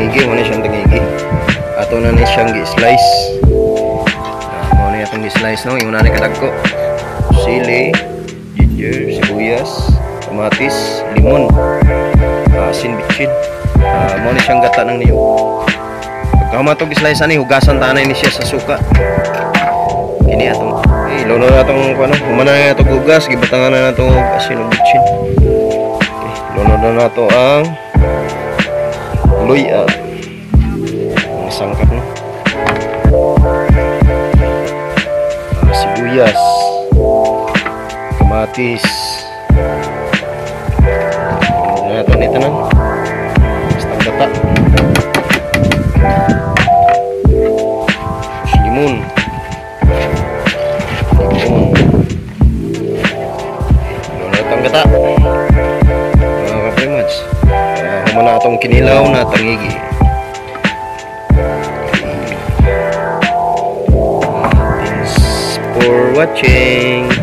Tangigi, mao na siyang tangigi. Ato na ni siyang gi-slice. Mao na atong gi-slice, no? Ingon ani kadagko. Sili, ginger, sibuyas, kamatis, limon, asin, bitsin. Mao ni siyang gata ng niyog. Pagkahuman atong gi-slice ani, hugasan ta ni siya sa suka. Kini atong eh, lunod na atong ano, human na atong hugas, gibutangan na nato og asin ug bitsin. Okay, lunod na nato ang luya. Ang sangkap, no? Sibuyas, kamatis. Lunod na nato ni tanan. Basta gata. Limon. Limon. Lunod na atong gata. Mga ka-primads. Human na atong kinilaw na tangigi. Thanks for watching.